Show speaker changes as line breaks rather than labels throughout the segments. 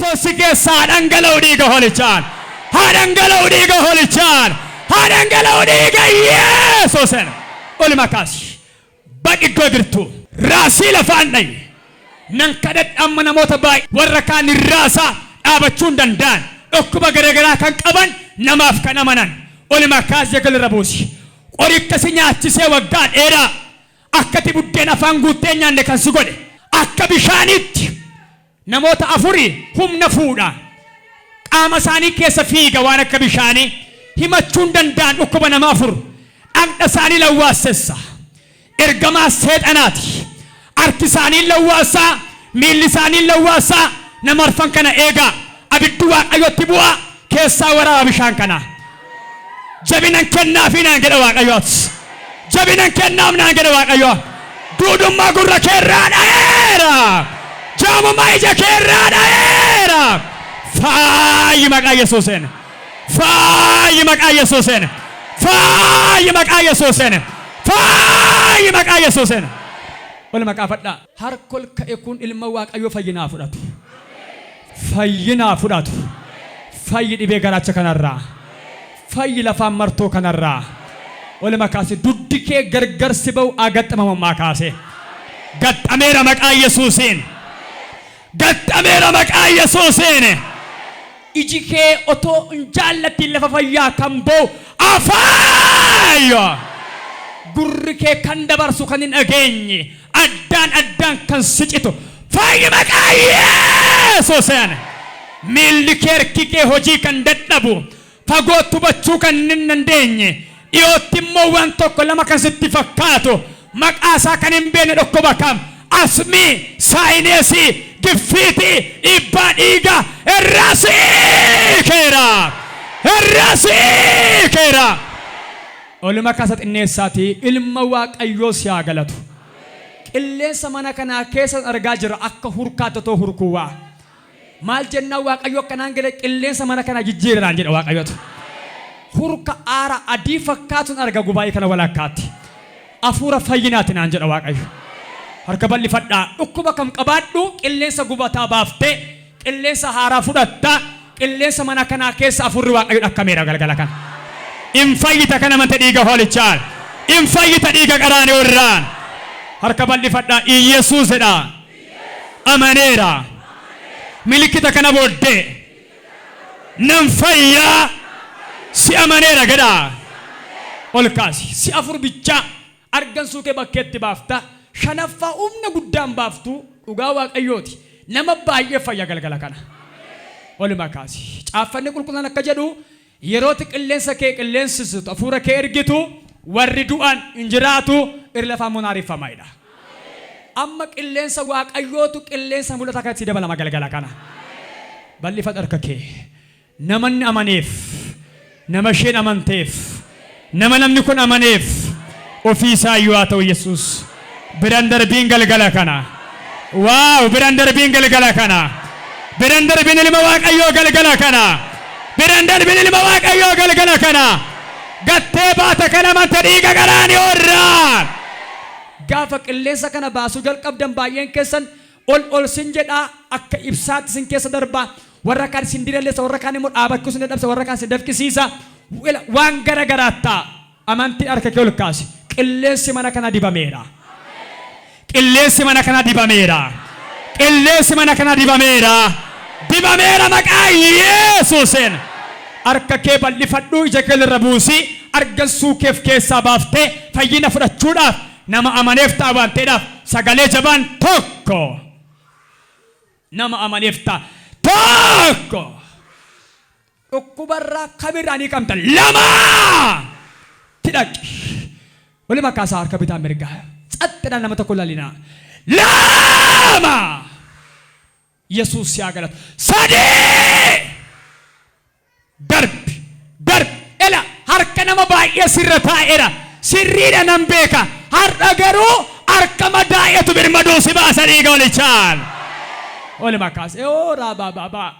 Rakkoon si keessaa haa dhangala'u dhiiga hoolichaan. Haa dhangala'u dhiiga hoolichaan. Haa dhangala'u dhiiga Yesuusin. Oluma kaasi. Baqi iddoo jirtu. Raasii lafaan dha'i. Nan kadhadha amma namoota baay'ee warra kaan hin raasaa dhaabachuu hin danda'an dhukkuba garagaraa kan qaban namaaf kan amanan oluma kaasi jagalirra buusi. Qoricha si nyaachisee waggaa dheeraa akkati buddeen afaan guuttee hin nyaanne kan si godhe akka bishaaniitti namoota afuri humna fuudha. Qaama isaanii keessa fiiga waan akka bishaanii himachuu hin danda'an dhukkuba nama 4 dhaqna isaanii lawwaassessa. Ergamaa seexanaati. Harki isaanii lawwaassaa, miilli isaanii lawwaassaa, nama arfan kana eegaa. Abiddi Waaqayyotti bu'aa keessaa waraaba bishaan kanaa. Jabinan kennaafii naan jedha Waaqayyo. Jabinan kennaaf naan jedha Waaqayyo. Duudummaa gurra keerraa dha'eera. Jaamummaa ija keerraa dha'eera. Faayyi maqaa Yesuusiin. Faayyi maqaa Yesuusiin. Faayyi maqaa Yesuusiin. Faayyi maqaa Yesuusiin. Ol maqaa fadhaa. Harka ol ka'e kun ilma Waaqayyoo fayyinaa fudhatu. Fayyinaa fudhatu. Fayyi dhibee garaacha kanarraa. Fayyi lafaan martoo kanarraa. Oluma kaase duddi kee gargar si ba'u agaxxamamummaa kaase. Gaxxameera maqaa Yesuusiin. Gaxxameera maqaa Yesuusiin. Iji kee otoo hin jaallattiin lafa fayyaa kan ba'u afaayyo. Gurri kee kan dabarsu kan hin dhageenye addaan addaan kan si citu fayyi maqaa Yesuusiin. Miilli kee harki kee hojii kan dadhabu fagootti hubachuu kan hin dandeenye dhiyootti immoo waan tokko lama kan sitti fakkaatu maqaa isaa kan hin beekne dhukkuba kam asmii, saayineesii, giffiitii, dhiibbaa dhiigaa irraa siikeera. Irraa siikeera. Oluma kaasa xinneessaatii ilma Waaqayyoo si haa galatu. Qilleensa mana kanaa keessan argaa jira akka hurkaatti otoo hurkuu waa. Maal jennaan Waaqayyo akkanaan jedhe qilleensa mana kanaa jijjiire naan jedhe Waaqayyotu. Hurka aara adii fakkaatuun arga gubaa'ii kana walakkaatti. Afuura fayyinaati naan jedha Waaqayyo. Harka bal'ifadhaa. Dhukkuba kam qabaadhu qilleensa gubataa baaftee qilleensa haaraa fudhatta. Qilleensa mana kanaa keessa afuurri Waaqayyo dhakkameera galgala kana. In fayyita kan amante dhiiga hoolichaan. In fayyita dhiiga qaraani'oo irraan. Harka bal'ifadhaa. Iyyasuus jedhaa. Amaneera. Milikkita kana booddee nan fayyaa si amaneera jedhaa. Ol kaasi. Si 4 bichaa argansuu kee bakkeetti baafta. Shanaffaa humna guddaan baaftu dhugaa Waaqayyooti. Nama baay'ee fayya galgala kana. Oluma kaasi. Caaffanni qulqulluun akka jedhu yerooti qilleensa kee qilleensisitu hafuura kee ergitu warri du'an hin jiraatu irri lafaa immoo naariffama jedha. Amma qilleensa Waaqayyootu qilleensa mul'ataa kanatti dabalama galgala kana. Bal'ifadhu harka kee. Nama inni amaneef, nama isheen amanteef, nama namni kun amaneef ofii isaa iyyuu haa ta'u Yesuus. Biran darbiin galgala kana. Waaw biran darbiin galgala kana. Biran darbiin ilma Waaqayyoo galgala kana. Biran darbiin ilma Waaqayyoo galgala kana. Gattee baata kan amante dhiiga qaraani'oo irraan. Gaafa qilleensa kana baasuu jalqabdan baay'een keessan ol ol sin jedha akka ibsaatti sin keessa darba warra kaan sin dilalleessa warra kaan immoo dhaabachuu sin dadhabsa warra kaan sin dafqisiisa waan gara garaa ta'a. Amantiin harka kee ol kaasi. Qilleensi mana kana dibameera. Qilleensi mana kana dibameera. Qilleensi mana kana dibameera. Dibameera maqaa Yesuusiin. Harka kee bal'ifadhuu ija kee irra buusi argansuu keef keessaa baaftee fayyina fudhachuudhaaf nama amaneef ta'a waan ta'eedhaaf sagalee jabaan tokko nama amaneef ta'a tokko dhukkubarraa kamirraa ni qabda lama ti dhaqi wali makaasaa harka bitaa mirgaa tsaxxidhaan nama tokko lalinaa lama Yesuus si haa galatu. 3! Darbi! Darbi! Ela harka nama baay'ee sirra taa'eera. Sirriidha nan beeka. Har'a garuu harka madaa'etu birmaduu si baasa dhiiga olichaan. Oluma kaase. Oo raabaa baabaa.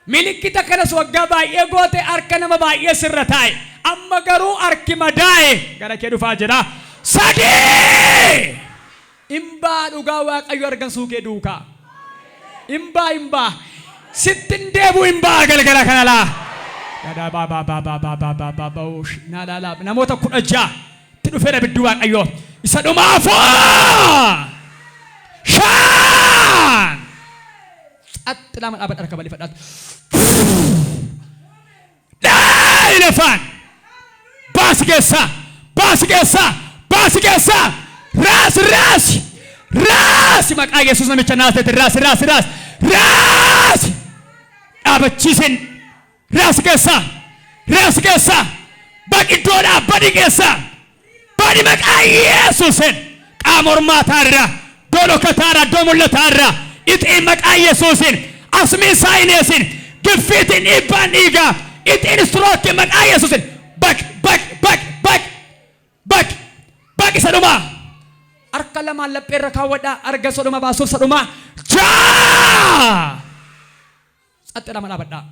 Milikkita kanas waggaa baay'ee goote harka nama baay'ee sirra taa'e. Amma garuu harki madaa'e gara kee dhufaa jira. 3! In ba'a dhugaa Waaqayyo argansuu kee duukaa. In ba'a in ba'a. Sittin deebi'u hin ba'a galgala kana laa. Namoota 16 tti dhufeera abiddi Waaqayyoo. Isa dhumaa afur. Shan. Xaxxi lama dhaabadha harka bal'ifadhaatu. Dhaayi lafaan. Baasi keessaa. Baasi keessaa. Baasi keessaa. Raasi raasi. Raasi maqaa Yesuus namicha Naazreetiin raasi raasi raasi. Raasi. Dhaabachiisin. Raasi keessaa. Raasi keessaa. Baqi iddoodhaa badi keessaa. Badi maqaa Yesuusin. Qaama hormaataarraa. Iddoo dhokataarraa. Iddoo mul'ataarraa. Ixiin maqaa Yesuusin. Asmiin saayineesin. Giffiitiin dhiibbaan dhiigaa. Ixiin istirookiin maqaa Yesuusin. Baq baq baq baq baq baq isa dhumaa. Harka lamaan lapheerra kaawwadhaa. Arga isa dhuma baasuuf isa dhumaa. Jaa! Tsaxxi lama dhaabadhaa.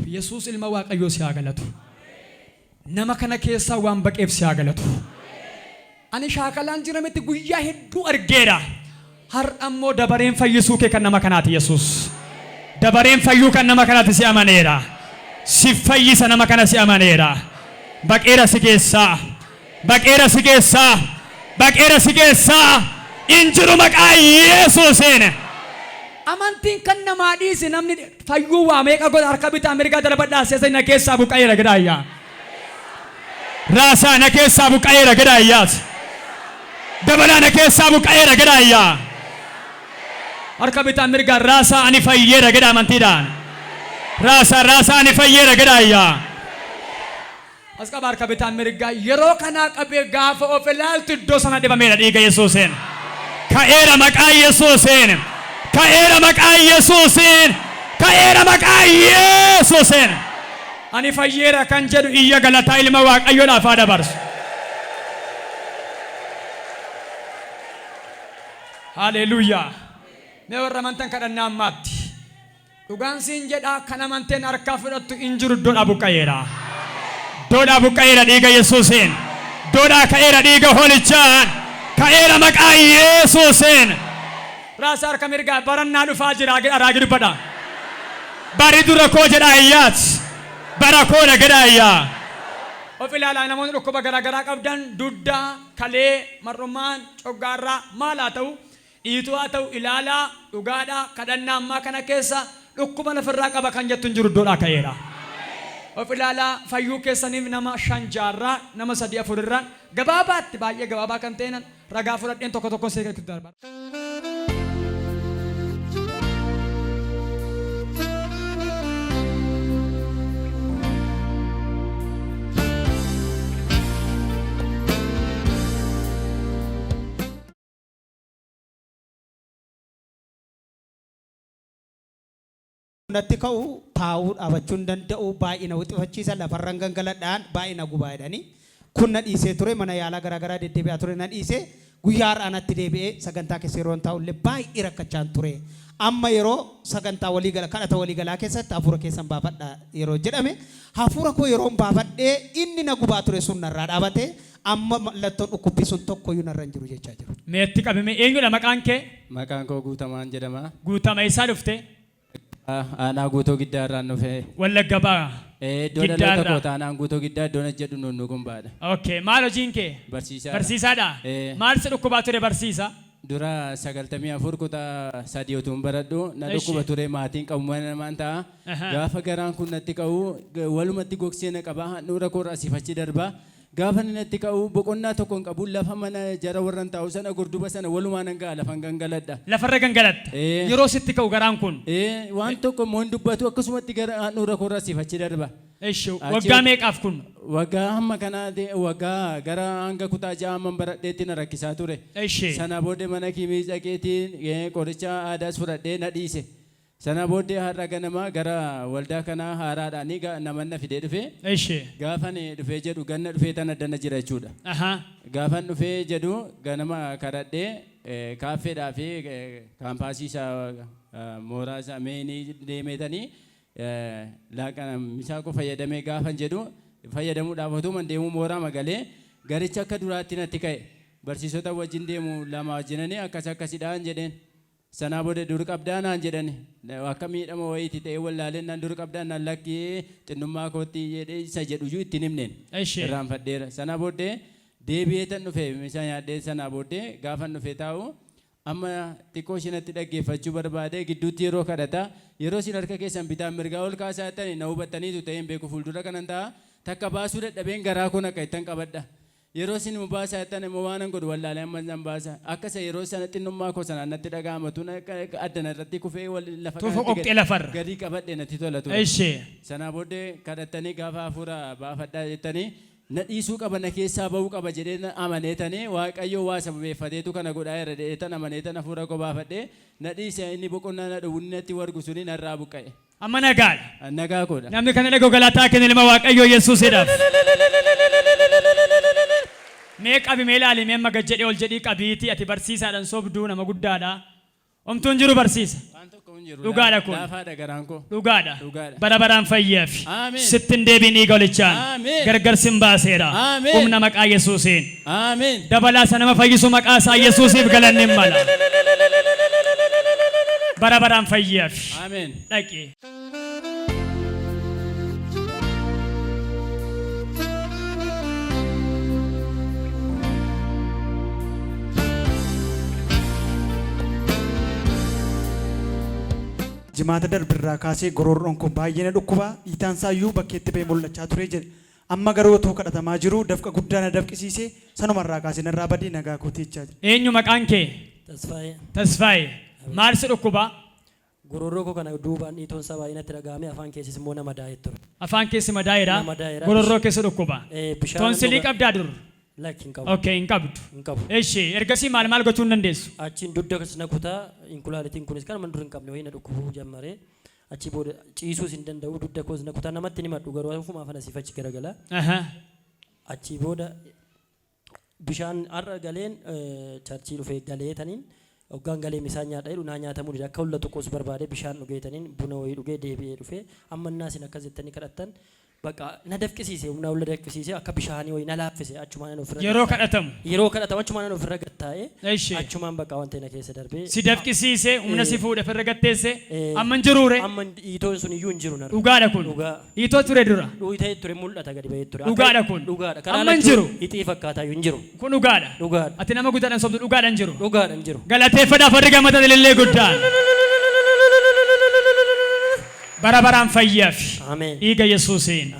Yesuus ilma Waaqayyoo si haa galatu. Nama kana keessaa waan baqeef si haa galatu. Ani shaakalaan jira miti guyyaa hedduu argeera. Har'a immoo dabareen fayyisuu kee kan nama kanaati Yesuus. Dabareen fayyuu kan nama kanaati si amaneera. Si fayyisa nama kana si amaneera. Baqeera si keessaa. Baqeera si keessaa. Baqeera si keessaa. In jiru maqaa Yesuusiin. Amantiin kan namaa dhiisi namni fayyuu waa meeqa godha harka bitaa mirgaa darbadhaa seesa na keessaa buqqa'eera jedhaa iyyaa. Raasaa na keessaa buqqa'eera jedhaa iyyaas. Dabalaa na keessaa buqqa'eera jedhaa iyyaa. Harka bitaa mirgaa raasaa ani fayyeera jedhaa amantiidhaan. Raasaa raasaa ani fayyeera jedhaa iyyaa. As qaba harka bitaa mirgaa yeroo kanaa qabee gaafa of ilaaltu iddoo sana dhibameera dhiiga Yesuusiin. Ka'eera maqaa Yesuusiin. Ka'eera maqaa Yesuusiin. Ka'eera maqaa Yesuusiin. Ani fayyeera kan jedhu iyya galataa ilma Waaqayyoodhaaf haa dabarsu. Haleluuyaa. Mee warra amantan kadhannaa ammaatti. Dhugaan siin jedha kan amanteen harkaa fudhattu hin jiru iddoodhaa buqqa'eera. Iddoodhaa buqqa'eera dhiiga Yesuusiin. Iddoodhaa ka'eera dhiiga hoolichaan. Ka'eera maqaa Yesuusiin. Raasa harka mirgaa barannaa dhufaa jira raagi dubbadha. Bari dura koo jedha iyyaat. Bara koodha jedha iyyaa. Of ilaalaa namoonni dhukkuba garaagaraa qabdan dugda, kalee, mar'ummaan, coggaarraa maal haa ta'u Dhiituu haa ta'u ilaalaa dhugaadha kadhannaa ammaa kana keessa dhukkuban ofirraa qaba kan jettu hin jiru iddoodhaa ka'eera. Of ilaalaa fayyuu keessaniif nama 5 6 irraa nama 3 4 irraan gabaabaatti baay'ee gabaabaa kan ta'eenan ragaa fudhadheen tokko tokkoon seeqetti darba.
Natti ka'u taa'uu dhaabachuu hin danda'u baay'ee na wixxifachiisa lafarran gangaladhaan baay'ee na gubaa jedhanii kun na dhiisee ture mana yaalaa garaagaraa deddeebi'aa ture na dhiisee guyyaa har'aa natti deebi'ee sagantaa keessa yeroon taa'u illee baay'ee rakkachaan ture amma yeroo sagantaa waliigala kadhata waliigalaa keessatti hafuura keessan baafadha yeroo jedhame hafuura koo yeroon baafadhee inni na gubaa ture sun narraa dhaabate Amma mallattoon dhukkubbii sun tokkoyyuu narra hin jiru jechaa jiru.
Mee itti qabi mee eenyudha maqaan kee?
Maqaan koo Guutamaan jedhama.
Guutama eessaa dhufte?
Aanaa Guutoo Giddaa irraan dhufe.
Wallagga Baha.
Ee, iddoo
Giddaa
dhaloota
irraa.
kooti aanaan Guutoo Giddaa iddoon ati jedhu Nuunnuu Gombaadha.
Okay, maal hojiin kee?
Barsiisaadha.
Barsiisaadha?
Ee.
Maal si dhukkubaa ture barsiisa?
Dura 94 kutaa 3 utuun baradhu na dhukkuba ture maatiin qabu mana namaan ta'a. Gaafa garaan kun natti ka'u walumatti gogsee na qaba handhuura koorra asiif achi darba. Gaafa inni natti ka'u boqonnaa tokko hin qabu lafa mana jara warran taa'u sana gurduba sana walumaa nan ga'a lafan gangaladha.
Lafarra gangalatta.
Ee.
Yeroo sitti ka'u garaan kun.
Ee, waan tokko immoo hin dubbatu akkasumatti gara handhuura koorra asiif achi darba.
Eshi
Achi
waggaa meeqaaf kun?
Waggaa hamma kanaa waggaa gara hanga kutaa ja'a hamman baradheetti na rakkisaa ture.
Eshi.
Sana booddee mana kiimii dhaqeetiin qoricha aadaas fudhadhee na dhiise. Sana booddee har'a ganama gara waldaa kanaa haaraadhaani naman na fidee dhufe.
Eshi.
Gaafan dhufee jedhu ganna dhufee tan addana jira jechuudha.
Ahaa.
Gaafan dhufee jedhu ganama kadhadhee kaaffeedhaa fi kaampaasii isaa mooraa isaa meenii deemeetanii Laaqana misaa koo fayyadamee gaafan jedhu fayyadamuudhaaf otuuman deemuu mooraama galee garichi akka duraatti natti ka'e. Barsiisota wajjin deemu lama wajjinanii akkas akkasidhaan jedheen. Sanaa booda dur qabdaa naan jedhani. Akka miidhama wayiiti ta'ee wallaaleen naan dur qabdaa naan lakkii xinnummaa kootti jedhee isa jedhuyyuu ittiin himneen. Irraanfadheera. Sanaa booddee deebi'ee tan dhufe misa nyaadhee sanaa booddee gaafan dhufe taa'u amma xiqqoo ishinatti dhaggeeffachuu barbaade gidduutti yeroo kadhata yeroo isin harka keessan bitaan mirgaa ol kaasaa jettani na hubattaniitu ta'ee hin beeku fuuldura kanan ta'a takka baasuu dadhabeen garaa koo naqa ittan qabadha. Yeroo isin immoo baasaa jettan immoo waanan godhu wallaalee ammas nan baasa. Akka isa yeroo sana xinnummaa koo sanaan natti dhaga'ama tun addana irratti kufee wal lafa
Tufa
kanatti
qoqxee lafarra.
gadi qabadhe natti tola ture. Sanaa booddee kadhattanii gaafa hafuura baafadhaa jettanii na dhiisuu qaba na keessaa ba'uu qaba jedhee na amaneetanii Waaqayyo waa sababeeffateetu kana godhaa jira jedheetan amaneetan hafuura koo baafadhee na dhiise inni boqonnaa na dhowwu inni natti wargu suni narraa buqqa'e.
Amma nagaadha.
Nagaa koodha.
Namni kana dhaga'u galataa kenna ilma Waaqayyoo Yesuusidhaaf. Mee qabi mee ilaali mee amma gad jedhee ol jedhii qabiitii ati barsiisaadhaan sobduu nama guddaadha. Omtuun jiru barsiisa.
Waan tokko hin jiru.
Dhugaadha kun.
Laafaadha garaan koo.
Dhugaadha.
Dhugaadha.
Bara baraan fayyeef.
Aameen.
Sitti hin deebiin dhiiga olichaan.
Aameen.
Gargar sin baaseera.
Aameen.
Humna maqaa Yesuusiin.
Aameen.
Dabalaa isa nama fayyisu maqaa isaa Yesuusiif galanni hin mala. Bara baraan fayyeef.
Aameen.
Dhaqi.
Jimaata darbe irraa kaasee goroorroon koo baay'ee na dhukkuba, dhiitaan isaa iyyuu bakkeetti ba'ee mul'achaa ture jedhe. Amma garuu otoo kadhatamaa jiruu dafqa guddaa na dafqisiise, sanuma irraa kaasee narraa badee nagaa kootii jechaa jira.
Eenyu maqaan kee?
Tasfaayee.
Tasfaayee. Maal si dhukkuba?
Goroorroo koo kana duubaan dhiitoon isaa baay'ee natti dhaga'ame, afaan keessis immoo na madaa'ee ture.
Afaan keessi madaa'eera.
Na madaa'eera.
Goroorroo keessa dhukkuba.
Bishaan
Toonsilii
dhuga-
qabdaa dur?
Lakki hin qabu.
Okay, hin qabdu.
Hin qabu.
Eshi, ergasii maal maal gochuu hin dandeessu?
Achiin dugda kas na kutaa inkulaalitiin kunis kan dur hin qabne wayii na dhukkubuu jammaree achi booda ciisuus hin danda'u dugda koos na kutaa namatti ni madhu garuu ofumaa fana siif achi garagala. Achii booda bishaan har'a galeen charchii dhufee galeetaniin hoggaan galee misaan nyaadha jedhu naa nyaatamuu dide akka hulla tuquus barbaade bishaan dhugeetaniin buna wayii dhugee deebi'ee dhufee amma innaa isin akkas jettanii kadhattan bakka na dafqisiise humna hulla dafqisiise akka bishaanii wayii na laaffise achumaan ani ofirra
Yeroo kadhatamu.
Yeroo kadhatamu achumaan ani ofirra gattaa'e
Eshi.
achumaan bakka wanta na keessa darbee
Si dafqisiise humna si fuudhe ofirra gatteesse
Eh.
amma hin jiruure.
Amma dhiitoon sun iyyuu hin jiru narra.
Dhugaadha kun.
Dhugaa.
Dhiitoo ture dura.
Dhuutee ture mul'ata gadi ba'ee ture.
Dhugaadha kun.
Dhugaadha.
Amma hin jiru.
Ixii fakkaataa iyyuu hin jiru.
Kun dhugaadha.
Dhugaadha.
Ati nama guddaadhaan sobdu dhugaadha hin jiru.
Dhugaadha hin jiru.
Galateeffadhaaf warri gammatan ilillee guddaan. Bara baraan fayyaaf.
Ameen.
Dhiiga Yesuusiin.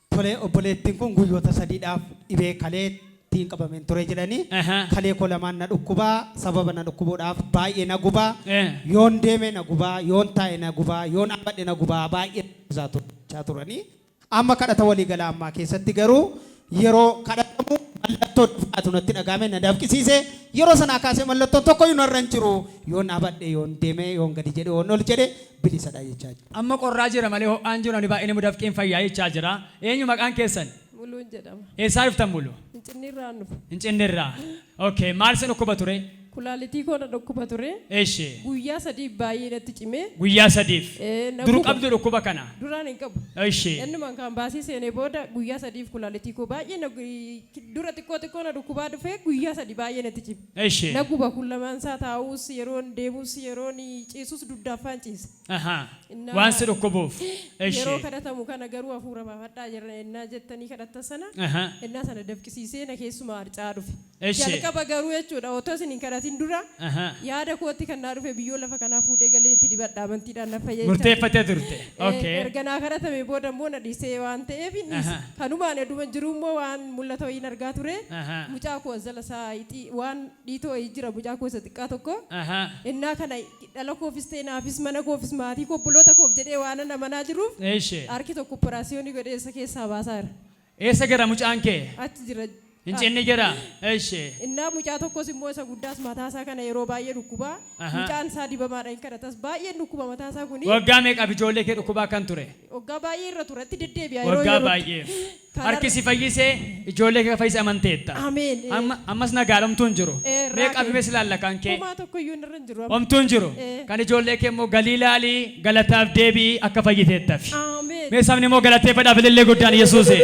Tole obboleettiin kun guyyoota sadiidhaaf dhibee kaleettiin qabameen ture jedhanii kalee koo lamaan na dhukkubaa sababa na dhukkubuudhaaf baay'ee na gubaa yoon deeme na gubaa yoon taa'e na gubaa yoon dhaabadhe na gubaa baay'ee isaa turanii amma kadhata waliigalaa ammaa keessatti garuu yeroo kadhatamu mallattoo dhufaatu natti dhagahame na dafqisiise yeroo sanaa kaasee mallattoon tokko iyyuu narra hin jiru yoon dhaabadhe yoon deeme yoon gadi jedhe yoon ol jedhe bilisadha jechaa jira.
Amma qorraa jira malee ho'aan jiru ani baay'ee nama dafqeen fayyaa jechaa jira. Eenyu maqaan keessan?
Muluun jedhama.
Eessaa dhuftan Mulu?
Fincinniirraan dhufa.
Fincinniirraa. Okay, maal sin dhukkuba ture?
Kulaalitii koo na dhukkuba ture.
Eshi.
Guyyaa sadiif baay'ee natti cimee.
Guyyaa sadiif.
Na
Dur
guba.
qabdu dhukkuba kana?
Duraan hin qabu.
Eshi.
Innumaan kan baasii seenee booda guyyaa sadiif kulaalitii koo baay'ee na dura xiqqoo xiqqoo na dhukkubaa dhufee guyyaa sadi baay'ee natti cime.
Eshi.
Na guba kun lamaan isaa taa'us yeroon deemus yeroon ciisus dugdaaffaan ciisa.
Waan si dhukkubuuf. Eshi.
Yeroo kadhatamu kana garuu hafuura baafadhaa jirra ennaa jettanii kadhatta sana ennaa sana dafqisiisee na keessumaa harca'aa dhufe.
Eshi.
Jalqaba garuu jechuudha otoo isin hin kadhatin dura yaada kootti kan naa dhufe biyyoo lafa kanaa fuudhee galee itti dibadha amantiidhaan na fayyada.
Murteeffatee turte. Okay.
Erga naa kadhatame booda immoo na dhiisee waan ta'eef hin dhiise. Kanumaan eduma jiru immoo waan mul'ata wayiin argaa ture. Mucaa koo jala isaa ixii waan dhiitoo wayii jira mucaa koo isa xiqqaa tokko. Innaa kana dhala koofis ta'e naafis mana koofis maatii koo obboloota koof jedhee waan ana manaa jiruuf harki tokko operaasiyoonii godhee isa keessaa baasaa jira.
Eessa gara mucaan kee?
Achi jira.
Hin cinni jira. Eshi.
Innaa mucaa tokkos immoo isa guddaas mataa isaa kana yeroo baay'ee dhukkuba. Mucaan isaa dibamaadha hin kadhatas baay'een dhukkuba mataa isaa kuni.
Waggaa meeqaaf ijoollee kee dhukkubaa kan ture?
Waggaa baay'ee irra ture itti deddeebi'a yeroo
Waggaa yerootti. baay'eef. Harki si fayyisee ijoollee kee fayyise amanteetta.
Ameen.
Amma ammas nagaadha homtuu hin jiru. Mee raakee. qabime si laalla kan kee.
Homaa tokko iyyuu irra hin jiru.
amma. Homtuu hin jiru. Kan ijoollee kee immoo galii laalii galataaf deebi'i akka fayyiteettafi.
Ameen.
Mee sabni immoo galateeffadhaaf ilillee guddaan Yesuusi.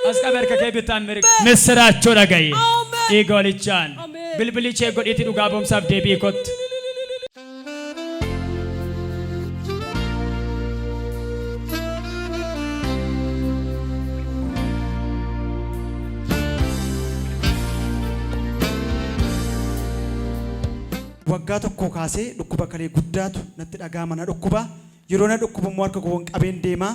As qabe harka kee bitaan mirga. Missiraachoo dhaga'i.
Ameen.
Dhiiga hoolichaan.
Ameen.
Bilbilii ishee godhiitii dhugaa ba'umsaaf deebi'i kottu.
Waggaa tokkoo kaasee dhukkuba kalee guddaatu natti dhaga'ama na dhukkuba. Yeroo na dhukkubu immoo harka koon qabeen deema.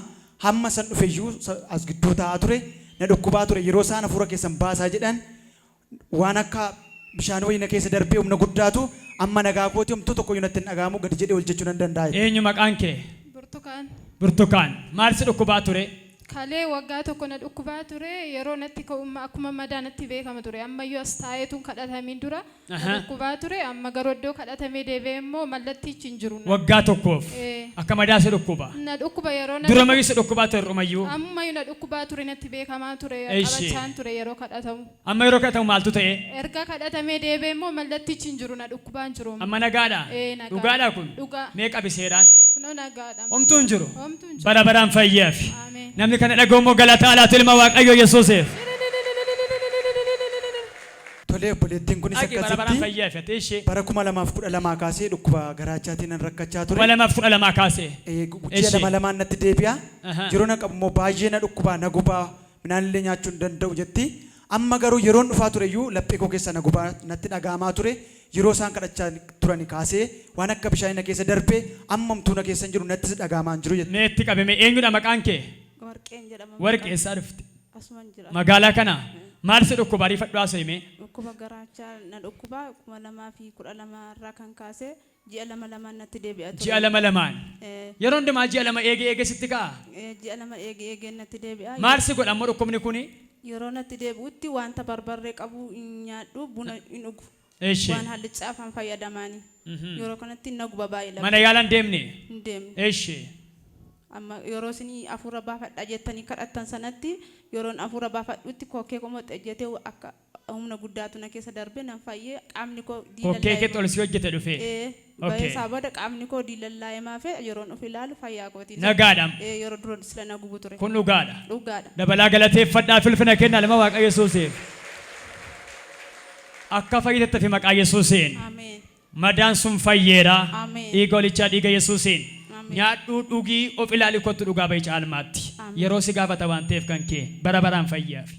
Hamma san dhufeyyuu as gidduu taa'aa ture. Na dhukkubaa ture. Yeroo isaan hafuura keessan baasaa jedhan waan akka bishaan wayii na keessa darbee humna guddaatu amma nagaa kooti homtuu tokkoyyuu natti hin dhaga'amu gadi jedhee ol jechuu nan danda'a jette.
Eenyu maqaan kee?
Burtukaan.
Burtukaan. Maal si dhukkubaa ture?
Kalee waggaa tokko na dhukkubaa ture yeroo natti ka'u akkuma madaa natti beekama ture ammayyuu as taa'eetuun kadhatamiin dura na dhukkubaa ture amma garuu iddoo kadhatamee deebi'ee immoo mallattichi hin jiru.
Waggaa tokkoof akka madaa si dhukkuba.
Na dhukkuba yeroo na
Duramayyuu si dhukkubaa ture dhumayyuu.
Ammayyuu na dhukkubaa ture natti beekamaa ture qabachaan ture yeroo kadhatamu.
Amma yeroo kadhatamu maaltu ta'e?
Erga kadhatamee deebi'ee immoo mallattichi hin jiru na dhukkubaa hin jiru.
Amma nagaadha?
Ee nagaa.
Dhugaadha kun?
Dhugaa.
Mee qabi seeraan.
Kunoo nagaadha.
Homtuu hin jiru.
Homtuu hin jiru.
Bara baraan fayyeef.
Ameen.
Namni kana dhaga'u immoo galata alaatu ilma Waaqayyoo Yesuusiif.
Tolee obboleettiin kunis
Dhaqi bara baraan
akkasitti
fayyeef ati ishee.
bara 2012 kaasee dhukkuba garaachaatiin nan rakkachaa ture.
2012 kaasee.
Ji'a
Ishee.
lama lamaan natti deebi'a.
Aha.
Yeroo na qabu immoo baay'ee na dhukkubaa na gubaa midhaan illee nyaachuu hin danda'u jetti. Amma garuu yeroon dhufaa ture iyyuu laphee koo keessa na gubaa natti dhaga'amaa ture. Yeroo isaan kadhachaa turani kaasee waan akka bishaanii na keessa darbe amma homtuu na keessa hin jiru nattis dhaga'amaa hin jiru jetti.
Mee itti qabi mee eenyudha maqaan kee?
Warqeen jedhama
Warqee
maqaan.
eessaa dhufte?
Asuman jira.
Magaalaa kana maal si dhukkuba ariifadhu haasa'i mee?
Dhukkuba garaachaa na dhukkuba 2012 irraa kan kaase ji'a lama lamaan natti deebi'a ture.
Ji'a lama lamaan.
Ee,
Yeroo hundumaa ji'a lama eegee eegee sitti ka'a?
ee, ji'a lama eegee eegee natti deebi'a.
Maal si godha ammoo dhukkubni kuni?
Yeroo natti deebi'utti wanta barbarree qabu hin nyaadhu, buna hin dhugu.
Eshi.
Waan hallichaa afaan fayyadamaani. Yeroo kanatti na guba baay'ee
Mana
laphee.
yaala hin deemne?
Hin deemne.
Eshi.
Amma yeroo isin afuura baafadha jettanii kadhattan sanatti yeroon afuura baafadhutti kokkee koo ejjetee akka humna guddaatu na keessa darbe nan fayyee qaamni koo
Kokkee keetti ol si hojjete dhufee.
Ee,
Okay.
bahee isaa booda qaamni koo diilallaa'ee maafe yeroon of ilaalu fayyaa kooti.
Nagaadha.
Ee, yeroo dura sila na gubu ture.
Kun dhugaadha.
Dhugaadha.
Dabalaa galateeffadhaa fi ulfina kennaa ilma Waaqa Yesuusiif. Akka fayyitetti fi maqaa Yesuusiin.
Ameen.
Madaan sun fayyeera.
Ameen.
Dhiiga hoolichaa dhiiga Yesuusiin.
Ameen.
Nyaadhuu dhugii of ilaali kottu dhugaa bahi caalmaatti.
Ameen.
Yeroo si gaafata waan ta'eef kan kee bara baraan fayyaaf.